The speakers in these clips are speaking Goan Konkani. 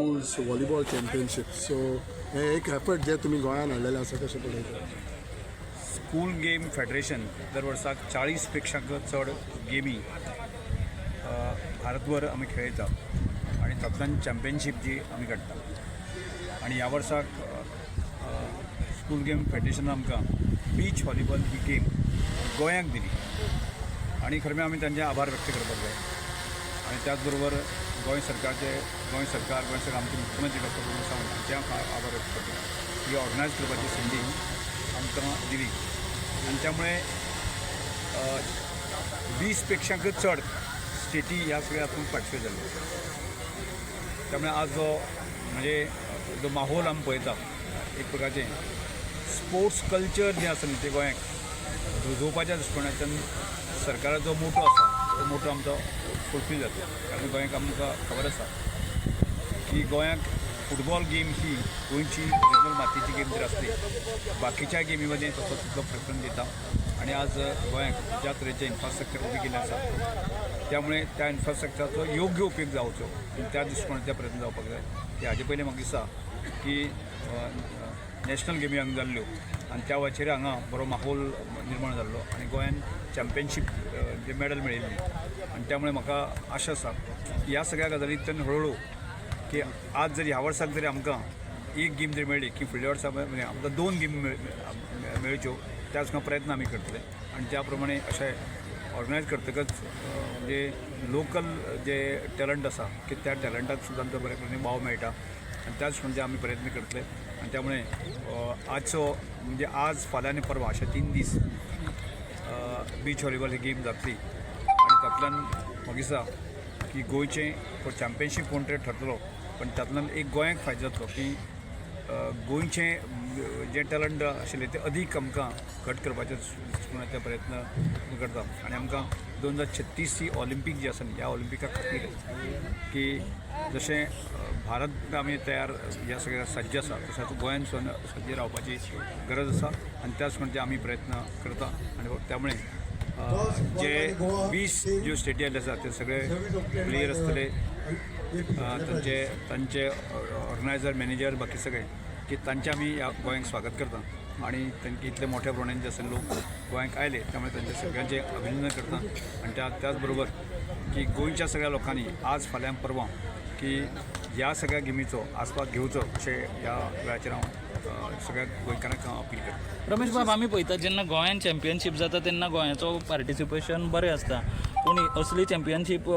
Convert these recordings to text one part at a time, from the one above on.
Schools Volleyball Championship. So हे एक एफर्ट जे तुमी गोंयांत हाडलेले आसा, कशें पळयता? स्कूल गेम फेडरेशन दर वर्साक 40 पेक्षा चड गेमी भारतभर आमी खेळयता आनी तातूंतल्यान चॅम्पियनशीप जी आमी काडटा. आनी ह्या वर्साक स्कूल गेम फेडरेशनान आमकां बीच व्हॉलीबॉल ही गेम गोंयाक दिली आनी खरें म्हळ्यार आमी तांचे आभार व्यक्त करपाक जाय. आनी त्याच बरोबर गोंय सरकारचे, गोंय सरकार, आमचे मुख्यमंत्री डॉक्टर प्रमोद सावंत हांचे हांव आभार व्यक्त करता. ही ऑर्गनायज करपाची संदी आमकां दिली आनी त्यामुळे 20 पेक्षाकच चड स्टेटी ह्या सगळ्या हातूंत पार्टिसिपेट जाल्यो. त्यामुळे आज जो म्हणजे जो माहोल आमी पळयता, एक प्रकारचें स्पोर्ट्स कल्चर जें आसा न्ही, तें गोंयाक रुजोवपाच्या दृश्टिकोनांतल्यान सरकाराचो मोटो आसा, तो मोटो आमचो फुलफील जाता. कारण गोंयाक आमकां खबर आसा की गोंयाक फुटबॉल गेम ही गोंयची ओरिजिनल मातयेची गेम जर आसली, बाकीच्या गेमी मदीं तसो तितलो प्रेफरन्स दिता. आनी आज गोंयाक ज्या तरेचें इन्फ्रास्ट्रक्चर उबें केल्लें आसा, त्यामुळे त्या इन्फ्रास्ट्रक्चराचो योग्य उपयोग जावचो आनी त्या दृश्टिकोनांतल्यान प्रयत्न जावपाक जाय. की हाजे पयलीं म्हाका दिसता की नॅशनल गेमी हांगा जाल्ल्यो आनी त्या वेळाचेर हांगा बरो माहोल निर्माण जाल्लो आनी गोंयान चॅम्पियनशीप जे मॅडल मेळिल्ली. आनी त्यामुळे म्हाका आशा आसा की ह्या सगळ्या गजालींतल्यान हळूहळू की आज जर ह्या वर्साक जरी आमकां एक गेम जरी मेळ्ळी की फुडल्या वर्सा म्हणजे आमकां दोन गेम मेळच्यो, त्या सुद्दां प्रयत्न आमी करतले. आनी त्या प्रमाणे अशें ऑर्गनायज करतकच म्हणजे लोकल जे टॅलंट आसा की त्या टॅलंटाक सुद्दां आमकां बऱ्या प्रमाणे वाव मेळटा आनी त्याच म्हणजे आमी प्रयत्न करतले. आनी त्यामुळे आजचो म्हणजे आज, फाल्यां आनी परवां अशे 3 दीस बीच व्हॉलीबॉल ही गेम जातली. आनी तातूंतल्यान म्हाका दिसता की गोंयचें चॅम्पियनशीप कोण तरी ठरतलो, पण तातूंतल्यान एक गोंयाक फायदो जातलो की गोंयचें जें टॅलंट आशिल्लें तें अदीक आमकां घट करपाचे दृश्टिकोनांतले प्रयत्न आमी करता. आनी आमकां 2036 ही ऑलिम्पीक जी आसा न्ही, ह्या ऑलिम्पिका खातीर की जशें भारत आमी तयार ह्या सगळ्या सज्ज आसा, तशेंच गोंयान सुद्दां सज्ज रावपाची गरज आसा. आनी त्याच म्हणजे आमी प्रयत्न करता. आनी त्यामुळे जे 20 ज्यो स्टेटी आयिल्ले आसा, ते सगळे प्लेयर आसतले, तांचे तांचे ऑर्गनायझर, मॅनेजर, बाकी सगळे की तांचे आमी ह्या गोंयांक स्वागत करता. आणि तांकां इतले मोठ्या प्रमाणान जे आसा लोक गोंयांक आयले, त्यामुळे तांचे सगळ्यांचे अभिनंदन करता. आनी त्याच बरोबर की गोंयच्या सगळ्या लोकांनी आज, फाल्यां, परवां की ह्या सगळ्या गेमीचो आस्वाद घेवचो अशें ह्या वेळाचेर हांव सगळ्या गोंयकारांक हांव अपील करता. रमेश बाब, आमी पळयतात, जेन्ना गोंयान चॅम्पियनशीप जाता तेन्ना गोंयाचो पार्टिसिपेशन बरें आसता, पूण असली चॅम्पियनशीप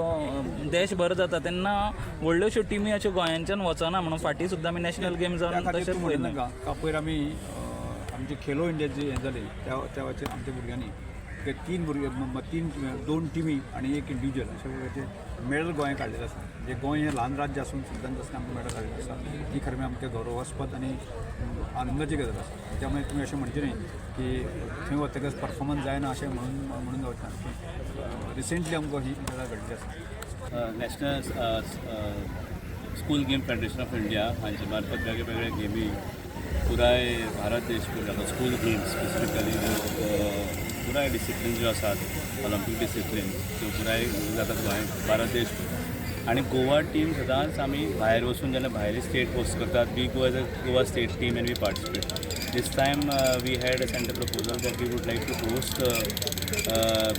देशभर जाता तेन्ना व्हडल्योश्यो टिमी अश्यो गोंयांच्यान वचना म्हणून फाटीं सुद्दां आमी नॅशनल गेम त्या जावन खातीर तशेंच तूं म्हणूं पळयलें. नाका का. पयर आमी आमचे खेलो इंडिया जे हें जालें, त्या त्या वेळाचेर आमच्या भुरग्यांनी ते तीन भुरगे तीन, दोन टिमी आनी एक इंडिविज्युअल अशा प्रकारचे मेडल गोंयांत काडलेले आसा. म्हणजे गोंय हें ल्हान राज्य आसून सुद्दां तसलें आमकां मेडल काडलेलें आसा, ही खरें म्हळ्यार आमचें गौरवास्पद आनी आनंदाची गजाल आसा. त्यामुळे तुमी अशें म्हणचें न्ही की थंय वतकच परफॉर्मन्स जायना अशें म्हणून म्हणून जावचें ना. रिसेंटली आमकां ही गजाल घडली आसा. National School Game Federation of India हांचे मार्फत वेगळे वेगळे गेमी पुराय भारत देशभर जाता. स्कूल गेम्स स्पेसिफिकली पुराय डिसिप्लीन ज्यो आसात, ऑलिम्पीक डिसिप्लीन, त्यो पुराय जातात गोंय भारत देशभर. आनी गोवा टीम सदांच आमी भायर वचून जेन्ना भायले स्टेट होस्ट करतात, we go as a Goa state team and we participate. This time we had sent a proposal that we would like to host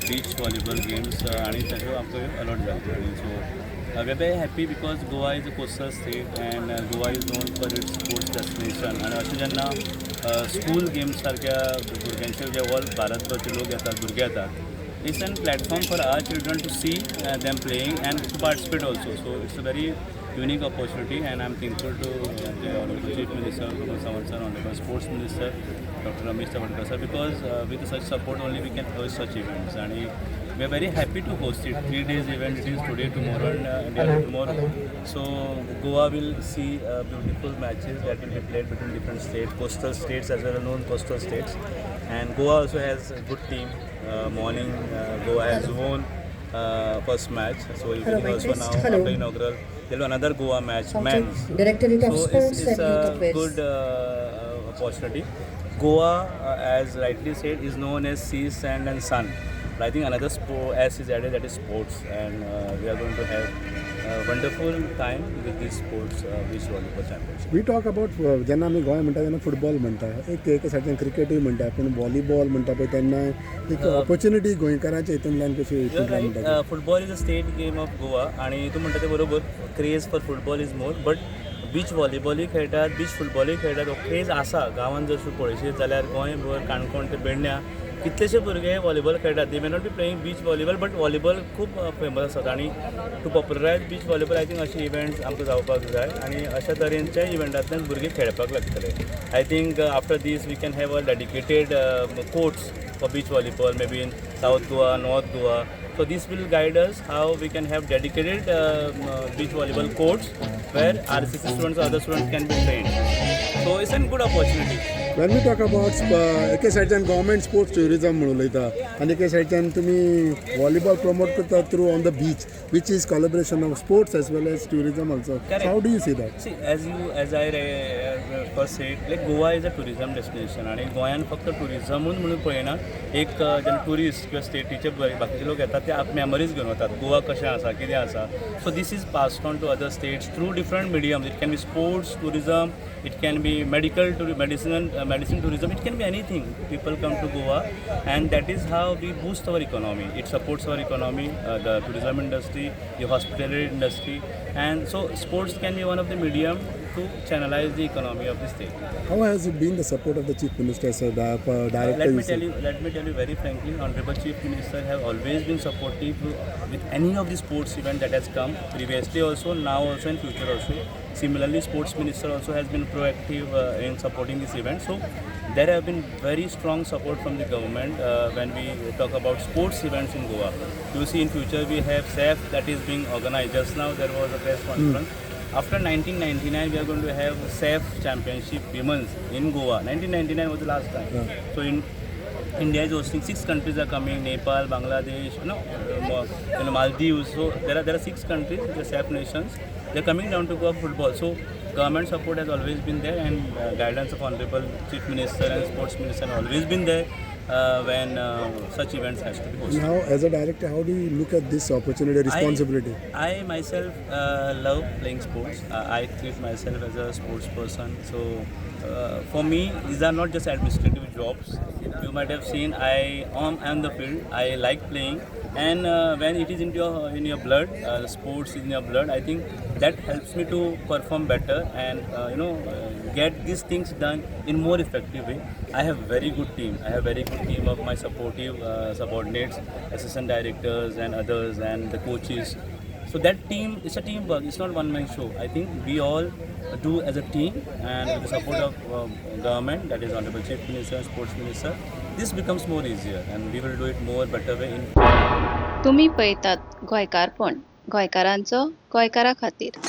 beach volleyball games आनी ताच्यो आमकां अलॉट जालें. आनी so we are very happy because Goa is a coastal state and Goa is known for its sports destination. आनी अशें जेन्ना स्कूल गेम्स सारक्या भुरग्यांचे जे ऑल भारतभरचे लोक येतात, भुरगे येतात, it's an platform for our children to see them playing and to participate also. So it's a very unique opportunity and I'm thankful to the Honorable Chief Minister, Pramod Sawant sir, Honorable Sports Minister, Dr. Ramesh Tawadkar sir, because with such support only we can host such events. And we are very happy to host it. 3 days event it is, today, tomorrow and day after tomorrow. So Goa will see beautiful matches that will be played between different states, coastal states as well as non-coastal states. And Goa also has a good team. Morning, Goa has won first match. So evening Hello, also my now test. Hello. After inaugural there will be another Goa match, Sound men's. check. Directorate of So Sports it's and Youth a Affairs. Good opportunity. Goa, as rightly said, is known as sea, sand and sun. But I think another S is added, that is sports, and we are going to have wonderful time with this sports beach volleyball championship. We talk about, जेन्ना आमी गोंय म्हणटा तेन्ना फुटबॉल म्हणटा, एक एका सायडीन क्रिकेटूय म्हणटा, पूण व्हॉलीबॉल म्हणटा पळय तेन्ना एक ऑपॉर्च्युनिटी गोंयकारांच्या हितूंतल्यान कशी हितूंतल्यान म्हणटा. Football is a state game of Goa आणि तूं म्हणटा तें बरोबर, craze for football is more, but beach व्हॉलीबॉलूय खेळटात, बीच फुटबॉलूय खेळटात. हो क्रेज आसा गांवांत. जर तूं पळयशीत जाल्यार गोंयभर काणकोण ते पेडण्यां कितलेशे भुरगे व्हॉलीबॉल खेळटात. They may not be playing beach volleyball, but volleyball खूब फेमस आसात. आनी to popularise beach volleyball, I think अशे इव्हेंट्स आमकां जावपाक जाय आनी अशा तरेनच्या इव्हेंटांतल्यान भुरगे खेळपाक लागतले. I think after this we can have a dedicated courts for beach volleyball, maybe in South Goa, North Goa. So this will guide us how we can have dedicated beach volleyball courts where RCC students or other students can be trained. So it's a good opportunity. When we talk about, एके सायडच्यान गव्हर्मेंट स्पोर्ट्स ट्युरिजम म्हणून उलयता आनी एके सायडच्यान तुमी व्हॉलीबॉल प्रमोट करता through on the beach, which is collaboration of sports as well as tourism also. Correct. How do you see that? See, as I first said, like Goa is a tourism destination आणि गोंयान फक्त टुरिजमूच म्हणून पळयना. एक जेन्ना ट्युरिस्ट किंवा स्टेटीचे बाकीचे लोक येतात, ते आप मेमरीज घेवन वतात, गोवा कशें आसा, कितें आसा. So this is passed on to other states through different mediums. It can be sports tourism, it can be medical tour medicine medicine tourism, it can be anything. People come to Goa and that is how we boost our economy. It supports our economy, the tourism industry, the hospitality industry, and so sports can be one of the medium to channelize the economy of the state. How has it been, the support of the Chief Minister, sir, director? Let me tell you, let me tell you very frankly, Honorable Chief Minister have always been supportive with any of the sports event that has come previously also, now also, and future also. Similarly, Sports Minister also has been proactive in supporting this event. So there have been very strong support from the government when we talk about sports events in Goa. You see, in future we have SAF that is being organized. Just now there was a press conference. After 1999, we are going to have SAF Championship Women's in Goa. 1999 was the last time. So in India is hosting. Six countries are coming: Nepal, Bangladesh, Maldives. So there are six countries, the SAF nations. They're coming down to Goa football. So government support has always been there, and guidance of Honorable Chief Minister and Sports Minister have always been there when such events has to be hosted. Now, as a director, how do you look at this opportunity, responsibility? I myself love playing sports. I treat myself as a sports person. So for me, these are not just administrative jobs. You might have seen I am on the field. I like playing, and when it is in your blood, sports is in your blood. I think that helps me to perform better and get these things done in more effective way. I have very good team. I have very good team of my supportive subordinates, assistant directors and others, and the coaches. So that team, it's a teamwork. It's not one man show. I think we all do as a team, and with the support of government, that is Honorable Chief Minister, Sports Minister, this becomes more easier, and we will do it more better way in तुमी पळयतात गोंयकारपण, गोंयकारांचो गोंयकारा खातीर.